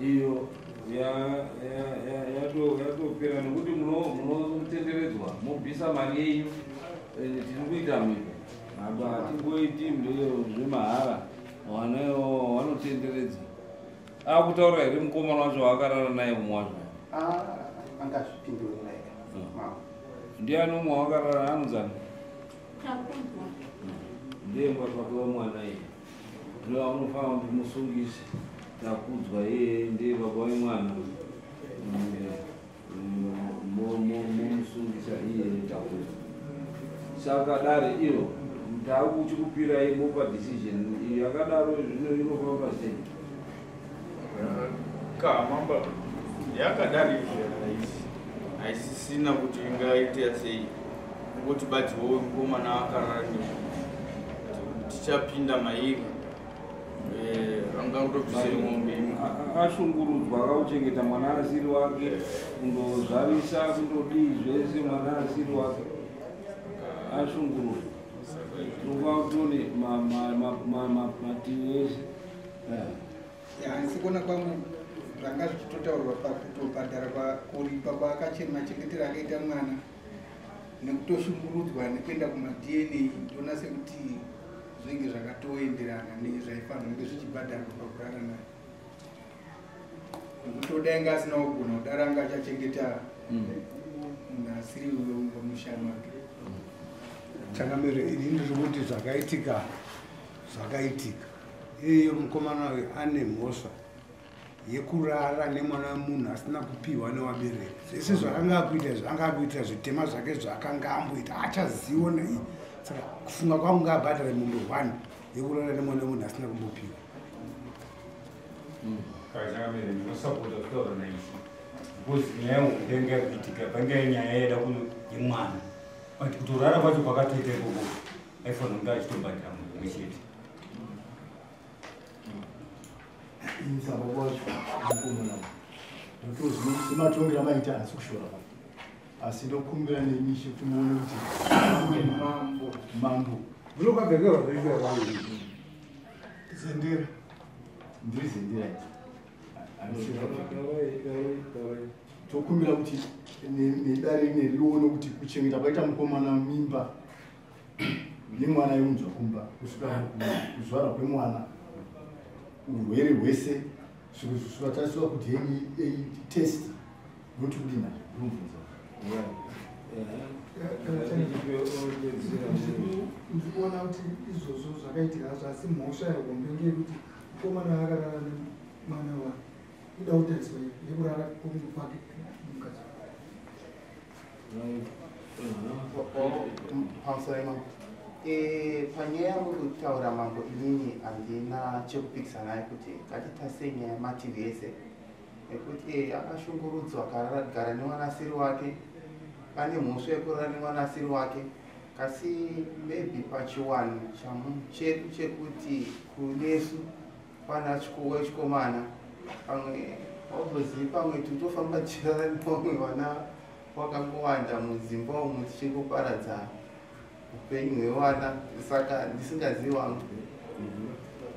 Iyo yatopera nekuti munotenderedzwa mobvisa mari yenyu. Tiri kuita mhiko apa, hatingoiti zvemahara. Vana vanotenderedza. Akutaura here mukomana wacho waakarara naye, umwe wacho? Angazvipindurira ega, mambo. Ndiani umwe wakarara, anonzani? Takudzwa. Ndiye baba wemwana iye. Ndo amunofanira kuti musungise Takudzwa iyeye, ndiye baba wemwana. Momusungisa iye Takudzwa. Saka dare iro takuchikupirai, mopa decision iyo yakadaro. Zvino inofamba sei? Kamamba, yakadari haisi haisisina kuti ingaita sei. Kungoti badziwo mukomana akarara nemunhu, tichapinda mairi, angangotobvise mombe imwe. Ashungurudzwa, akauchengeta mwana asiri wake, kundozvarisa, kundodii zvese, mwana asiri wake, ashungurudzwa. Tinofanira kutone mativi ese. Ya, sekuona kwangu, zvanga zvichitotaurwa pakutobhadhara, kuripa kwaakachengetero akaita mwana nekutoshungurudzwa nekuenda kumaDNA, ndoona sekuti zvinenge zvakatoenderana nezvaifanira kunge zvichibhadharwa pakurara naye, nekuti odai nga asina kugona kudaro, anga achachengeta munhu asiri wemusha make. Changamire, ini ndiri kuti zvakaitika zvakaitika. Iye mukomana uyu ane mhosva yekurara nemwana wemunhu asina kupiwa newabereki. Zvese zvakanga akuita, zvanga akuita zvitema zvake zvaakanga amboita, achaziona iyi. Saka kufunga kwangu, ngaabhadhare mombe 1 yekurara nemwana wemunhu asina kumbopiwa. Changamire, ndinosapota kutaura naisi because nyaya yangu ndenge yakuitika pange nyaya yaida yemwana, but kutorara kwacho kwakatoita ikoko, aifanira kunge achitobhadhara munhu umwe chete. Ini sababa wacho mukomana, ndotozimatongera maita, asi kushora pa, asi ndokumbira nemishe kuti muone kuti Mambo. Mambo. Ndinokabvekerwa zvoitwa kwangu. Zendera, ndiri Zendera idzi. Tokumbira kuti nedare rine rione kuti kuchengeta kwaita mukomana mimba yemwana yeunzwa kumba kusvika kuzvarwa kwemwana, urwere hwese kusvika tariswa kuti DNA test, noti kudini nazvo, ndomubvunza. Ndiri kuona kuti izvozvo zvakaitika hazvo, asi mhosva yehombe ngeyekuti mukomana akarara nemwana wake, ida kutariswa yekurara kwake mukadzi. Pamusoro, mambo. Panyaya yamuri kutaura, mambo, inini handina chekupikisa naye kuti ngatitasei nyaya mativi ese, nekuti akashungurudzwa, akagara nemwana asiri wake, pane mhosva yekurara nemwana asiri wake. Kasi maybe pachiwanhu chedu chekuti kunesu pana wechikomana, pamwe wauzozivi, pamwe totofamba tichirara nevamwe vana wakangowanda mudzimba umu, tichingoparadza upenyu hwevana, saka ndisingazivi wangu.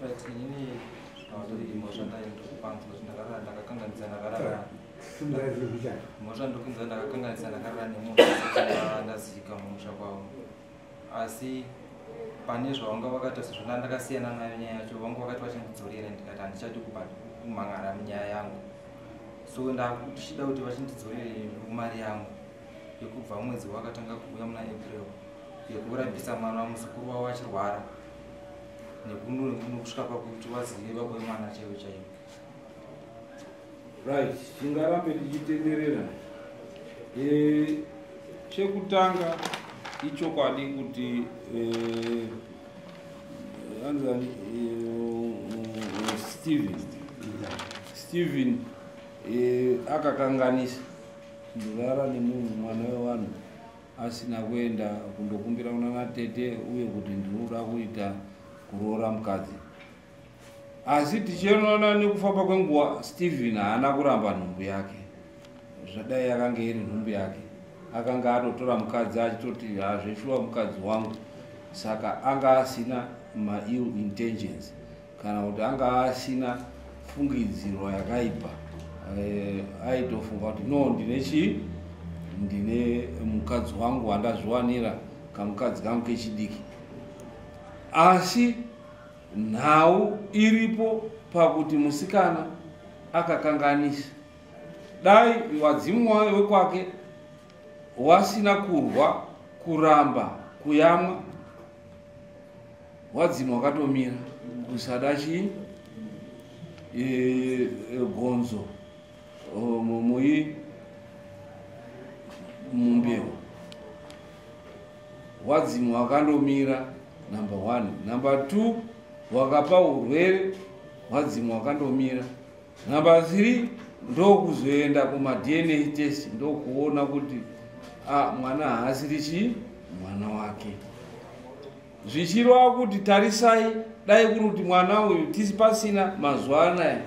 Right, inini zviri mhosva ndikupanzwa kuti ndakarara, ndakakanganisa, ndakarara. Mhosva ndokunza ndakakanganisa, ndakarara nemunhu asati ndazika mumusha kwavo, asi pane zvavanga vakaita sezvo ndakasiyana nayo nyaya yacho. Vanga vakati vachandidzorera, ndikati handichadi kumhan'ara munyaya yangu, so ndakuchida kuti vachindidzorere mari yangu yekubva mwedzi wakatanga kuuya muna April, yekurapisa mwana muzukuru wavo achirwara, nekusvika pakuti wazive baba wemwana chaivo chaivo. Right, tingarambe tichitenderera. Chekutanga, ichokwadi kuti anzani Stephen akakanganisa kundorara nemunhu, mwana wevanhu, asina kuenda kundokumbira kuna natete uye kuti ndinoda kuita kuroora mukadzi. Asi tichiona nekufamba kwenguva, Stephen haana kuramba nhumbu yake. Zvadai yakanga iri nhumbu yake, akanga atotora mukadzi achitoti, "Hazveshuwa, mukadzi wangu." Saka anga asina maill intentions kana kuti anga asina fungidziro yakaipa. Aitofunga kuti no, ndine chii, ndine mukadzi wangu wandazviwanira, kamukadzi kangu kechidiki. Asi nhau iripo pakuti musikana akakanganisa. Dai wadzimu wekwake wasina kurwa kuramba kuyamwa, wadzimu wakatomira kusada chii gonzo mui mumbeu. Wadzimu wakandomira number 1. Number 2 wakapa urwere, wadzimu wakandomira. Number 3 ndokuzoenda kuma DNA test, ndokuona kuti mwana haasiri chii, mwana wake. Zvichireva kuti tarisai, dai kuri kuti mwana uyu tisi pasina mazuva anaya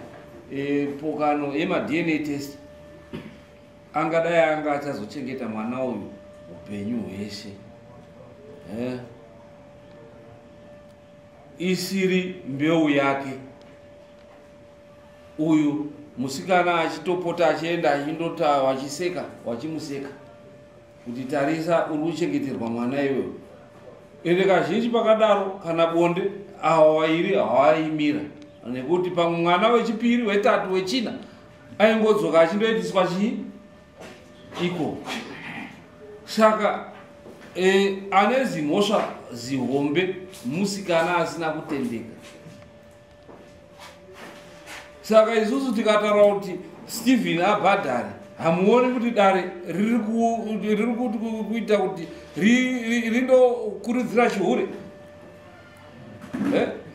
pokano yema DNA test, angadai anga achazochengeta mwana uyu upenyu hweshe. Isiri mbeu yake. Uyu musikana achitopota achienda achindota vachiseka, vachimuseka kuti tarisa uri kuchengeterwa mwana iwewe. Ende kazhinji pakadaro kana bonde ava vairi havaimira, nekuti pamwe mwana wechipiri, wetatu, wechina aingodzoka achindoitiswa chii iko. Saka ane zimhosva zihombe musikana asina kutendeka. Saka isusu tikataura kuti Stephen abhadhare, hamuoni kuti dare riri kuita kuti rindokurudzira chihure?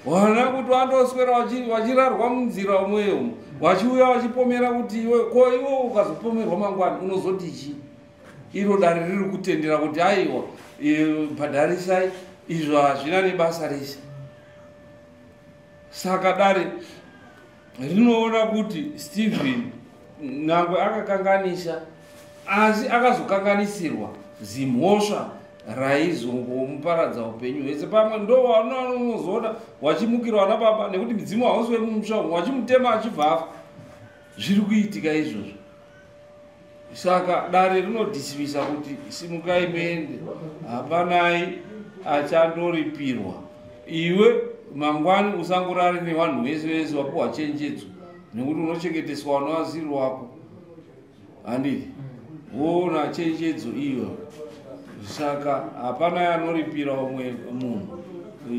Vana kuti vandoswera vachirarwa munzira umweyo, vachiuya vachipomera kuti iwe, ko iwe ukazopomerwa mangwani unozoti chii? Iro dare riri kutendera kuti aiwa, bhadharisai, izvo hazvina nebasa rese. Saka dare rinoona kuti Stephen nangwe akakanganisa, asi akazokanganisirwa zimhosva raizongomuparadza upenyu hwese. Pamwe ndo vanozoona wachimukira vana baba, nekuti midzimu hausi wemumusha umu, wachimutema achibva afa. Zviri kuitika izvozvo. Saka dare rinodhisivisa kuti simukai muende, hapanai achandoripirwa. Iwe mangwani usangorare nevanhu vese vese wapiwa chenjedzo, nekuti unochengeteswa vana vasiri wako, handiti? Woona chenjedzo iyo. Saka hapana anoripira umwe munhu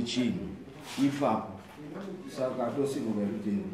chinhu ipapo. Saka tosimuka kutenda.